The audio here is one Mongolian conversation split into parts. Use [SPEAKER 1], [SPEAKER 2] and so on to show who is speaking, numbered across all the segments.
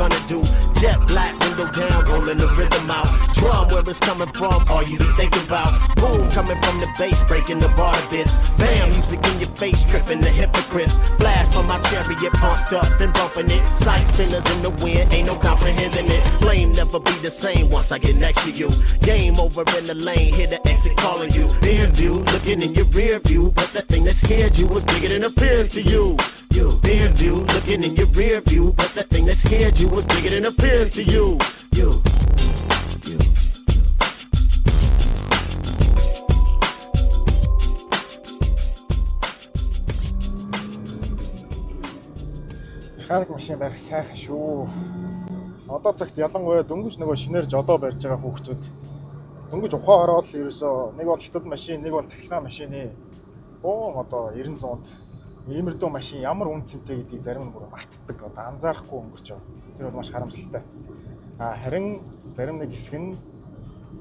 [SPEAKER 1] gonna do? Jet black, window down, rolling the rhythm out. Drum where it's coming from, all you be thinking about. Boom, coming from the bass, breaking the bar to bits. Bam, music in your face, tripping the hypocrites. Flash from my chariot, pumped up and bumping it. Sight spinners in the wind, ain't no comprehending it. Flame never be the same once I get next to you. Game over in the lane, hit the exit calling you. Rear view, looking in your rear view, but the thing that scared you was bigger than appeared to you. You rear view, looking in your rear view, but the thing that scared you was bigger than appeared to you. You. You.
[SPEAKER 2] Механик машин барих сайхан шүү. Одоо цагт ялангуяа дөнгөж нөгөө шинээр жолоо барьж байгаа хүүхдүүд дөнгөж ухаан ороод л ерөөсөө нэг бол хятад машин, нэг бол цахилгаан машины бөөн одоо 90 100-д иймэрдүү машин ямар үн цэнтэй гэдгийг зарим нь бүр мартдаг. Одоо анзаарахгүй өнгөрч байгаа. Тэр бол маш харамсалтай. А харин зарим нэг хэсэг нь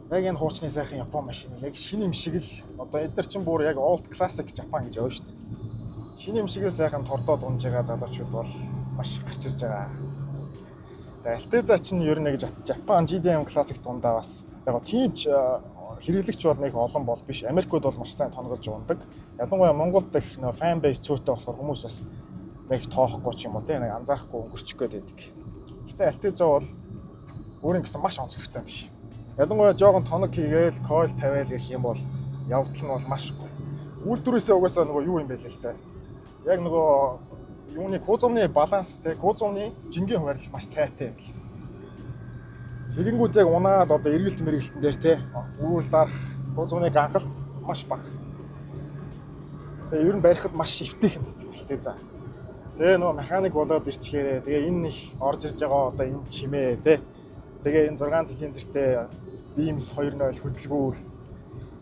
[SPEAKER 2] яг энэ хуучны сайхан Япон машин яг шинэ юм шиг л одоо эдгээр чинь бүр яг old classic Japan гэж явна шүү дээ. Шинэ юм шиг л сайхан тордоод унж байгаа залуучууд бол маш гарч ирж байгаа. Тэгээ Altezza чинь ер нь яг Japan JDM Classic дундаа бас яг тийм ч хэрэглэгч бол нэг олон бол биш. Америкууд бол маш сайн тоноглож ундаг. Ялангуяа Монголд их нөө fan base цөөтэй болохоор хүмүүс бас нэг тоохгүй ч юм уу тийм нэг анзаарахгүй өнгөрчих гээд байдаг. Гэтэ Altezza бол өөрийн гэсэн маш онцлогтой юм биш. Ялангуяа жоохон тоног хийгээл, coil тавиал гэх юм бол явдал нь бол маш гоё. Үйлдвэрээсээ угаасаа нөгөө юу юм бэ л дээ. Яг нөгөө юуны кузовны баланс те кузовны жингийн хуваарлал маш сайтай юм бэл. Тэгэнгүүт яг унаал одоо эргэлт мэргэлтэн дээр те үүрэл дарах кузовны ганхалт маш бага. Тэгээ ер нь барихад маш эвтэйх юм байдаг л те за. Тэгээ нөгөө механик болоод ирчихээрээ тэгээ энэ их орж ирж байгаа одоо энэ чимээ те. Тэгээ энэ 6 цилиндртэй Beams 2.0 хөдөлгүүр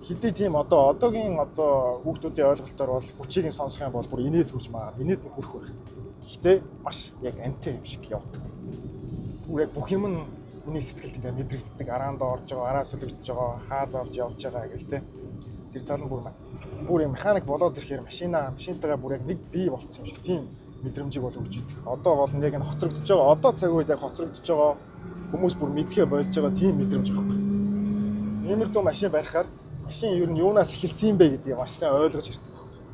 [SPEAKER 2] хэдий тийм одоо одоогийн одоо хүүхдүүдийн ойлголтоор бол хүчийг нь сонсох юм бол бүр инээд хүрч магад инээд нь хүрэх байх. Гэхдээ маш яг амтай юм шиг явдаг. Бүр яг бүх юм нь хүний сэтгэлд ингээ мэдрэгддэг. Араандаа орж байгаа, араа сүлэгдэж байгаа, хаа завж явж байгаа гэл те. Тэр тал нь бүр бүр юм механик болоод ирэхээр машинтайгаа бүр яг нэг бий болцсон юм шиг тийм мэдрэмжийг бол өгч идэх. Одоо гол нь яг энэ хоцрогдож байгаа, одоо цаг үед яг хоцрогдож байгаа хүмүүс бүр мэдхээ болж байгаа тийм мэдрэмж байхгүй. Иймэрдүү машин барихаар машин ер нь юунаас эхэлсэн юм бэ гэдгийг маш сайн ойлгож ирдэг.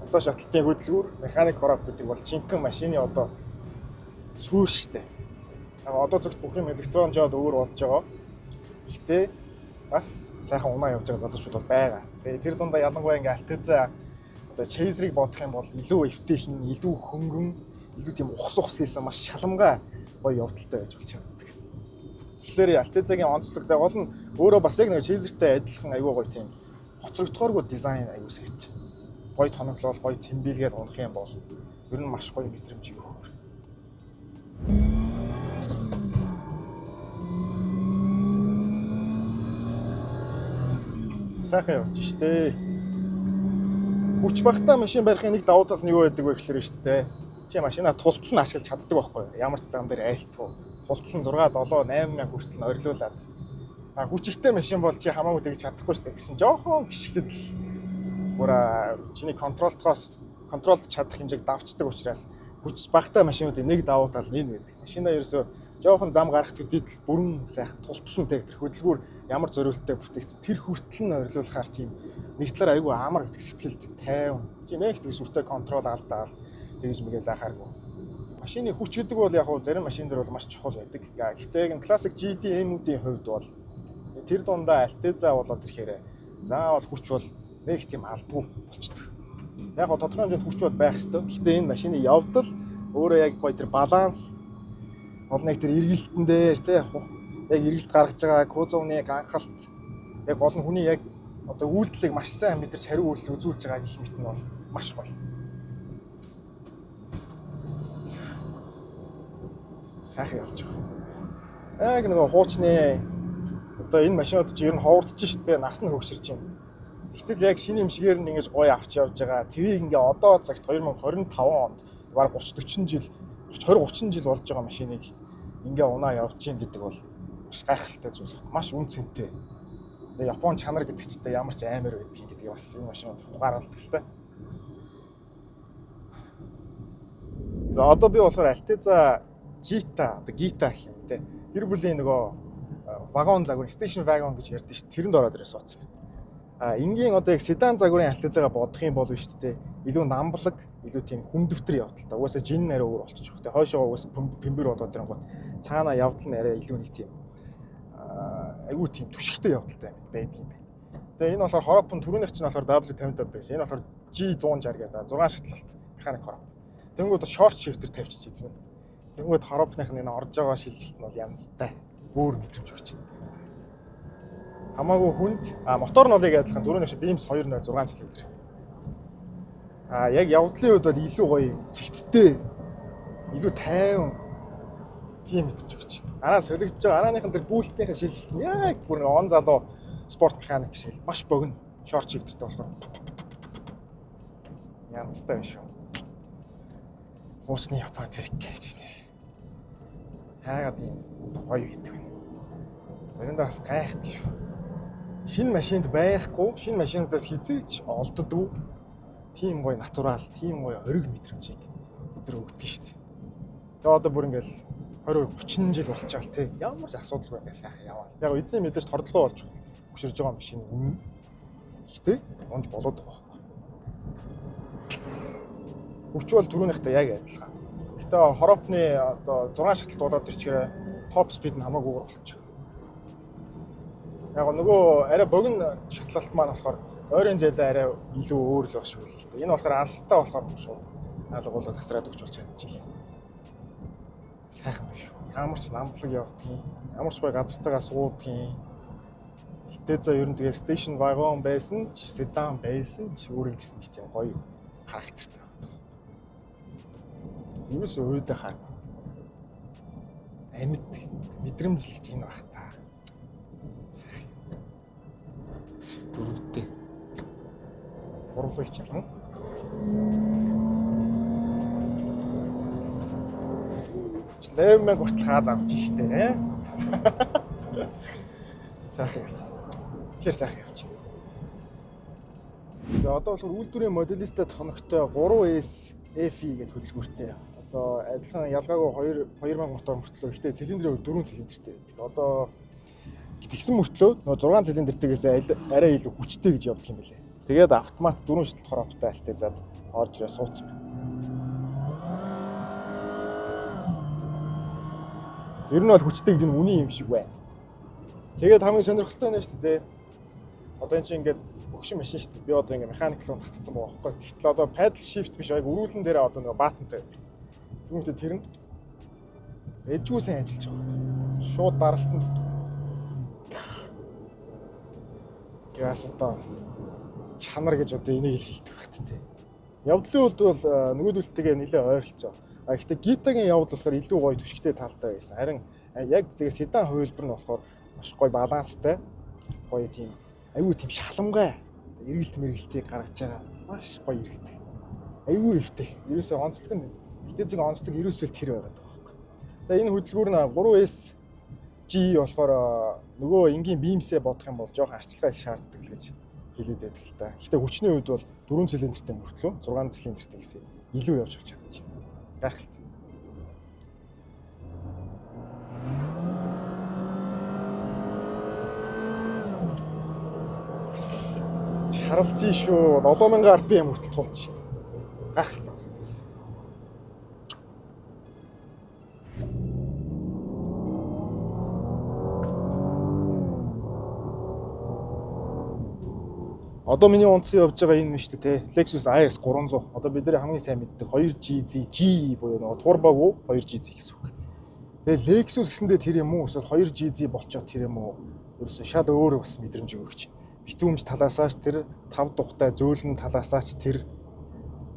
[SPEAKER 2] Одоо шатлалтын хөдөлгүүр, механик корап гэдэг бол жинхэнэ машины одоо суурь штэ. Яг одоо цагт бүх юм электрон жоод өөр болж байгаа. Гэхдээ бас сайхан унаа явж байгаа залуучууд бол байгаа. Тэгээ тэр дундаа ялангуяа ингээ Altezza одоо Chaser-ыг бодох юм бол илүү эвтэйхэн, илүү хөнгөн, илүү тийм ухс ухс хийсэн маш шаламгай гоё явдалтай байж болж чаддаг. Тэгэхээр Altezza-гийн онцлог гол нь өөрөө бас яг нэг Chaser-тэй адилхан айгүй гоё тийм хоцрогдохооргүй дизайн айгүй сайт. Гоё тоноглол, гоё цэмбийлгээл унах юм бол ер нь маш гоё мэдрэмжийг өгөхөр. Сайхан явж штэ. Хүч багтаа машин барихын нэг давуу тал нь юу байдаг вэ гэхээр шүү дээ. Чи машина тултал нь ашиглаж чаддаг байхгүй юу? Ямар ч зам дээр айлтгүй. Тултал нь 6 7 8 мянга хүртэл нь орилуулад. А хүчтэй машин бол чи хамаагүй тэгж чадахгүй шүү дээ. Тэр чинь жоохон гიშгэхэд л бүр чиний контролтгоос контролд чадах хэмжээг давчдаг учраас хүч багтаа машинуудын нэг давуу тал нь энэ байдаг. Машина ерөөсөө жоохон зам гарах төдийд л бүрэн сайхан тултал нь тэр хөдөлгүүр ямар зориулттай бүтээгдсэн тэр хүртэл нь орилуулахаар тийм нэг талаар айгүй амар гэдэг сэтгэлд тайван. Чи нэг тэг сүртэй контрол алдаал тэгж мэгээ даахааргүй. Машины хүч гэдэг бол яг хуу зарим машин дээр бол маш чухал байдаг. Гэхдээ яг классик GTM-үүдийн хувьд бол тэр дундаа Altezza болоод ирэхээр заавал хүч бол нэг тийм алдгүй болчдөг. Яг гоо тодорхой хэмжээнд хүч бол байх ёстой. Гэхдээ энэ машины явдал өөрөө яг гоё тэр баланс бол нэг тэр эргэлтэн дээр те яг эргэлт гаргаж байгаа кузовны ганхалт яг гол нь хүний яг одоо үйлдэлийг маш сайн мэдэрч хариу үйлдэл үзүүлж байгаа гэх мэт нь бол маш гоё. Сайхан явж байгаа. Яг нөгөө хуучны одоо энэ машинууд чи ер нь ховордож штэ нас нь хөгширч байна. Тэгтэл яг шинэ юм шигээр нь ингэж гоё авч явж байгаа. Тэрийг ингээ одоо цагт 2025 онд бараг 30 40 жил 20 30 жил болж байгаа машиныг ингээ унаа явж гин гэдэг бол маш гайхалтай зүйл. Маш үн цэнтэй. Тэгээ Япон чанар гэдэг чинь ямар ч аймаар байдгийг гэдгийг бас энэ машинууд ухааралдаг л та. За одоо би болохоор Altezza Gita, одоо Gita гэх юм те. Гэр бүлийн нөгөө вагон загвар, station wagon гэж ярьдэн шүү. Тэрэнд ороод ирээ суудсан байна. А энгийн одоо яг седан загварын Altezza-га бодох юм бол шүү дээ. Илүү намблаг, илүү тийм хүндвтер явдал та. Угаасаа жин арай өөр болчих жоох те. Хойшоо угаасаа пэмбэр болоод ирэнгүүт цаана явдал нь арай илүү нэг тийм айгүй тийм түшигтэй явдалтай байдаг юм байна. Тэгээ энэ болохоор хороп нь түрүүнийх чинь болохоор W55 байсан. Энэ болохоор G160 гэдэг 6 шатлалт механик хороп. Тэнгүүд short shifter тавьчих хийсэн. Тэнгүүд хоропных нь энэ орж байгаа шилжилт нь бол янзтай өөр мэдрэмж өгч байна. Хамаагүй хүнд, мотор нь бол яг адилхан түрүүнийх шиг Beams 2.0 6 цилиндр. А яг явдлын үед бол илүү гоё юм цэгцтэй, илүү тайван тийм мэдрэмж өгч байна. Араа солигдож байгаа арааных нь тэр гүйлтнийхээ шилжилт нь яг бүр нэг он залуу спорт механик шиг маш богино short shifter-тэй болохоор янзтай байна шүү. Хуучны Японд хэрэг гэж нэр. Яагаад ийм гоё гэдэг вэ? Заримдаа бас гайхдаг шүү. Шинэ машинд байхгүй, шинэ машинуудаас хизээч олддгүй тийм гоё natural, тийм гоё ориг мэдрэмжийг бид нар өгдөг шүү дээ. Тэгээ одоо бүр ингээл 20 30 жил болчихвол те ямар ч асуудалгүй ингээл сайхан яваа. Яг эзэн мэдээж тордлогоо болж хөшөрж байгаа машин үнэн. Гэхдээ унж болоод байгаа байхгүй. Хүч бол түрүүнийхтэй яг адилхан. Гэтэ хоропны одоо 6 шатлалт болоод ирчихээр top speed нь хамаагүй өөр болчих. Яг нөгөө арай богино шатлалт маань болохоор ойрын зайдаа арай илүү өөр л байх шиг л дээ. Энэ болохоор алстай болохоор шууд алгуулаад тасраад өгч болж чадчихлаа. Сайхан байна шүү. Ямар ч намблаг явдгийн, ямар ч гой газартайгаа суудгийн. Altezza ер нь тэгээ station wagon байсан ч, седан байсан ч өөр юм гэсэн нэг тийм гоё характертай байдаг. Юус өөдөө хар. Амьд мэдрэмжлэгч энэ бах та. Сайхан. Дөрөвтэй. Гурлаа ичдэг юм. 8000 хүртэл хаа завж штэ. Сайхан явсан. Тэгэхээр сайхан явчихна. За одоо болохоор үйлдвэрийн Modellista тоногтой 3S FE гэдэг хөдөлгүүртэй. Одоо адилхан ялгаагүй 2000 мотор мөртлөө гэхдээ цилиндрийн хувьд 4 цилиндртэй байдаг. Одоо тэгсэн мөртлөө нөгөө 6 цилиндртэйгээс арай илүү хүчтэй гэж явдаг юм билээ. Тэгээд автомат 4 шатлалт хороптой Altezza-д орж ирээ суудсан байна. Ер нь бол хүчтэй гэдэг нь үнэн юм шиг байна. Тэгээд хамгийн сонирхолтой нь шүү дээ. Одоо энэ чинь ингээд өгшин машин шүү дээ. Би одоо ингээд механик руу татцсан байгаа байхгүй. Тэгтэл одоо paddle shift биш яг өрүүлэн дээр одоо нэг button-тай байдаг. Тэгмээ тэр нь эжгүй сайн ажиллаж байгаа. Шууд даралтанд газ одоо чанар гэж одоо энийг л хэлдэг байх тээ. Явдлын хувьд бол нөгөөдөлттэйгээ нэлээд ойролцоо. А гэхдээ Gita-гийн явдал болохоор илүү гоё түшигтэй талтай байсан. Харин яг зэгээ седан хувилбар нь болохоор маш гоё баланстай, гоё тийм айгүй тийм шаламгай эргэлт мэргэлтийг гаргаж байгаа маш гоё иргэдэг. Айгүй эвтэй. Ерөөсөө онцлог нь Altezza-гийн онцлог ерөөсөө тэр байгаад байгаа байхгүй. Тэгээ энэ хөдөлгүүр нь 3S G болохоор нөгөө энгийн Beams-ээ бодох юм бол жоохон арчилгаа их шаарддаг л гэж хэлээд байдаг л та. Гэхдээ хүчний хувьд бол 4 цилиндртэй мөртлөө 6 цилиндртэй гэсэн илүү явж чадчихна. Гайхалтай. Чаралж шүү. 7000 RPM хүртэл тулж штэ. Гайхалтай бас тийс. Одоо миний унтсан явж байгаа энэ биш үү те. Lexus IS 300. Одоо бид нар хамгийн сайн мэддэг 2GZ G буюу нөгөө турбогүй 2GZ гэсэн үг. Тэгээ Lexus гэсэндээ тэр юм уу эсвэл 2GZ болчоод тэр юм уу? Ерөөсөө шал өөр бас мэдрэмж өгч. Битүүмж талаасаач тэр тав тухтай зөөлөн талаасаач тэр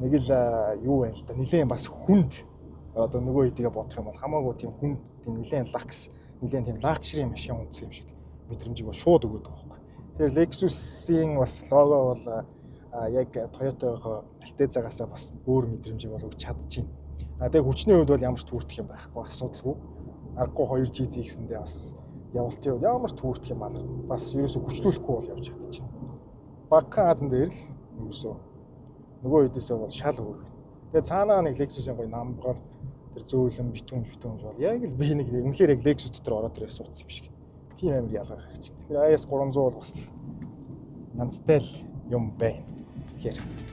[SPEAKER 2] нэг л юу байна л да. Нилээн бас хүнд одоо нөгөө хэдийгээ бодох юм бол хамаагүй тийм хүнд тийм нилээн luxe, нилээн тийм luxury машин унтсан юм шиг мэдрэмжийг бол шууд өгөөд байгаа байхгүй. Тэгэхээр Lexus-ийн бас лого бол яг Toyota-гийн Altezza-гаас бас өөр мэдрэмжийг бол өгч чадчихээн. А тэгээ хүчний хувьд бол ямар ч түүртэх юм байхгүй, асуудалгүй. Аргагүй 2GZ гэсэндээ бас явалтын хувьд ямар ч түүртэх юм алга. Бас ерөөсө хүчлүүлэхгүй бол явж чадчихна. Багахан Азан дээр л ерөөсөө нөгөө хэдээсээ бол шал өөр. Тэгээ цаанаа нэг Lexus-ийн гоё намбгаар Тэр зөөлөн битүүмж бол яг л би нэг үнэхээр яг Lexus дотор ороод ирээ суудсан юм шиг. Тийм амар ялгаа гарч. Тэгэхээр IS 300 бол бас янзтай л юм байна. Тэгэхээр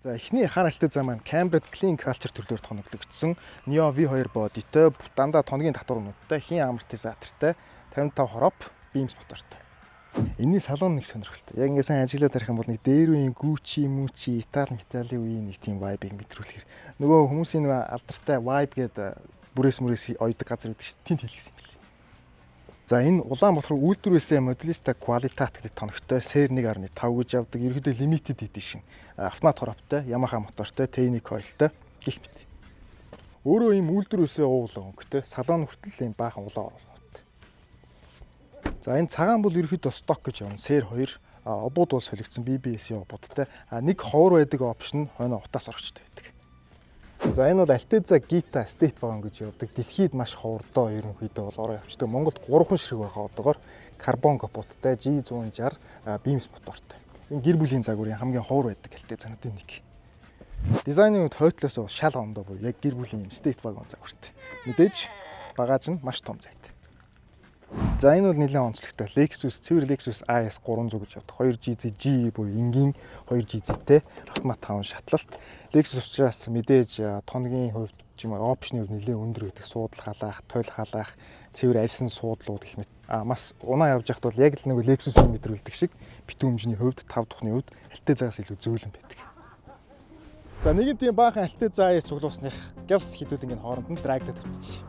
[SPEAKER 2] За эхний хар Altezza маань Cambridge Clean Culture төрлөөр тоноглогдсон Neo V2 body-тэй, дандаа тоногийн татварнуудтай, хийн амортизатортай, 55 хороп, Beams мотортой. Энэний салон нэг сонирхолтой. Яг ингээд сайн ажиглаад харах юм бол нэг дээр үеийн Gucci, Mucci, Итали, Металли үеийн нэг тийм vibe-ыг мэдрүүлэхэр. Нөгөө хүмүүсийн нөгөө алдартай vibe гэдэг бүрээс мөрөөс ойдог газар гэдэг чинь тэнд хэлсэн юм билээ. За энэ улаан болохоор үйлдвэрээсээ Modellista Qualitat гэдэг тоногтой SER 1.5 гэж явдаг. Ерөнхийдөө limited edition. Автомат хороптой, Yamaha мотортой, T-ний coil-той гэх мэт. Өөрөө ийм үйлдвэрээсээ уулга өнгөтэй, салон хүртэл ийм баахан улаан оруулгуудтай. За энэ цагаан бол ерөнхийдөө stock гэж явна. SER 2 обууд бол солигдсон BBS-ийн обуудтай. А нэг ховор байдаг option хойно утаас орогчтой байдаг. За энэ бол Altezza Gita State Wagon гэж явдаг. Дэлхийд маш ховордоо ерөнхийдөө бол ороо явцдаг. Монголд 3 ширхэг байгаа одоогоор карбон капоттай G160 Beams мотортой. Энэ гэр бүлийн загварын хамгийн ховор байдаг Altezza-нуудын нэг. Дизайны хувьд хойтлоос шал ондоо буюу яг гэр бүлийн юм State Wagon загвартай. Мэдээж багаж нь маш том зайтай. За энэ бол нэлээд онцлогтой. Lexus, цэвэр Lexus IS 300 гэж явдаг. 2 GZ G буюу энгийн 2 GZ-тэй автомат 5 шатлалт. Lexus учраас мэдээж тоногийн хувьд ч юм уу option-ы хувьд нэлээд өндөр байдаг. Суудал халаах, тойл халаах, цэвэр арьсан суудлууд гэх мэт. А бас унаа явж байхад бол яг л нэг Lexus-ийн мэдрүүлдэг шиг битүүмжний хувьд, тав тухны хувьд Altezza-гаас илүү зөөлөн байдаг. За нэгэн тийм баахан Altezza IS цуглуулсных гялс хідүүлэнгийн хооронд нь drag-дад үзчих.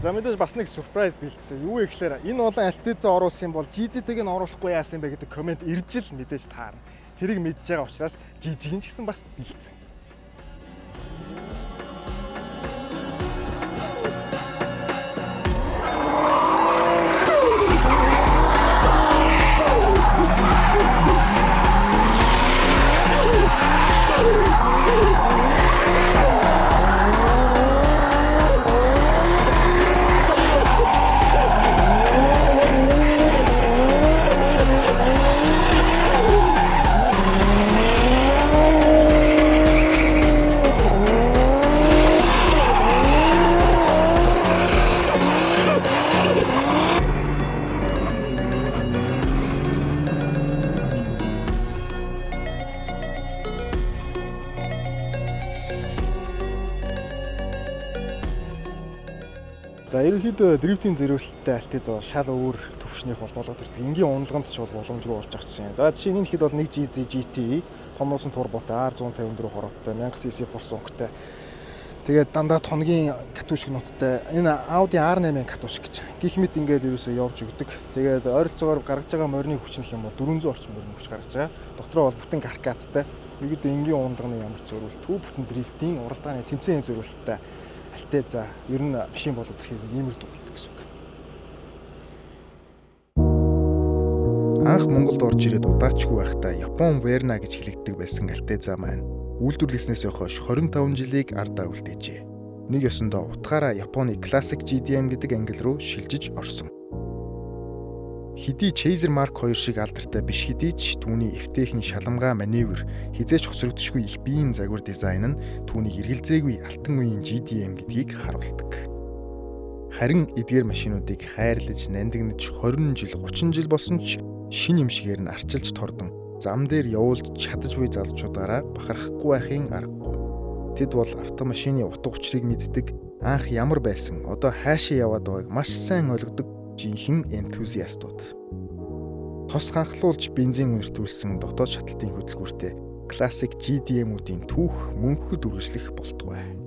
[SPEAKER 2] За мэдээж бас нэг surprise бэлдсэн. Юу вэ гэхээр энэ олон Altezza оруулсан бол GZ-ийг нь оруулахгүй яасан бэ гэдэг comment ирж л мэдээж таарна. Тэрийг мэдж байгаа учраас GZ-ийг нь ч гэсэн бас бэлдсэн. За, ерөнхийдөө drift ийн зориулттай Altezza бол шал өөр төвшнийх бол болоод ирдэг. Энгийн уналганд ч бол боломжгүй болж байгаа чинь. За, жишээ нь энэ хэд бол 1 GZ GTE томруулсан турботой, R154 хороотой, 1000 cc форсунктай. Тэгээд дандаа тоногийн катушкнуудтай, энэ Audi R8-ын катушк гэж. Гэх мэт ингээл ерөөсөө явж өгдөг. Тэгээд ойролцоогоор гаргаж байгаа морины хүч нэх юм бол 400 орчим морины хүч гаргаж байгаа. Дотроо бол бүтэн каркастай. Ерөөдөө энгийн уналганы ямар ч зориултгүй, бүтэн drift ийн уралдааны тэмцээний зориулттай Altezza ер нь машин болоод ирэхээр иймэрдүү болдог гэсэн үг.
[SPEAKER 3] Анх Монголд орж ирээд удаачгүй байхдаа Япон Верна гэж хэлэгддэг байсан Altezza маань үйлдвэрлэгснээс хойш 25 жилийг ардаа үлдээжээ. Нэг ёсондоо утгаараа Японы Classic JDM гэдэг ангил руу шилжиж орсон. Хэдий Chaser Mark 2 шиг алдартай биш хэдий ч түүний эвтэйхэн шаламгай маневр, хэзээ ч хосрогдошгүй их биеийн загвар дизайн нь түүнийг эргэлзээгүй алтан үеийн JDM гэдгийг харуулдаг. Харин эдгээр машинуудыг хайрлаж, нандинаж 20 жил, 30 жил болсон ч шинэ юм шигээр нь арчилж тордон зам дээр явуулж чадаж буй залуучуудаараа бахархахгүй байхын аргагүй. Тэд бол автомашины утга учирыг мэддэг, анх ямар байсан, одоо хаашаа яваад байгааг маш сайн ойлгодог жинхэнэ enthusiast ууд. Тос ханхлуулж бензин үнэртүүлсэн дотоод шаталтын хөдөлгүүртэй классик JDM-үүдийн түүх мөнхөд үргэлжлэх болтугай.